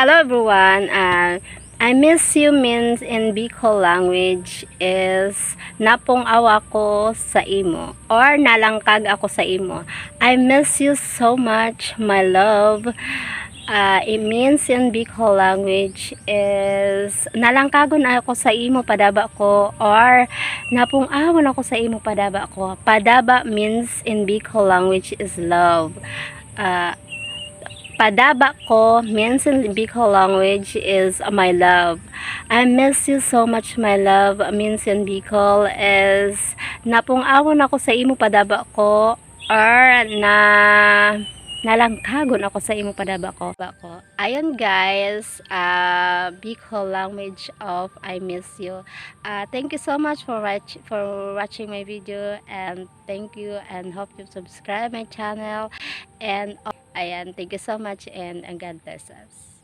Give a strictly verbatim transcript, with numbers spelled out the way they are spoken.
Hello everyone, uh, I miss you means in Bicol language is napung-aw ako sa imo or nalangkag ako sa imo. I miss you so much, my love. Uh, it means in Bicol language is nalangkagon ako sa imo padaba ko or napung-awon ako sa imo padaba ko. Padaba means in Bicol language is love. Uh, padaba ko means in Bicol language is my love. I miss you so much, my love means in Bicol is napung-awon ako sa imo padaba ko or na nalangkagon ako sa imo padaba ko. Ba ko. Ayan guys, uh, Bicol language of I miss you. Uh, thank you so much for watch, for watching my video, and thank you and hope you subscribe my channel. And ayan, thank you so much and, and God bless us.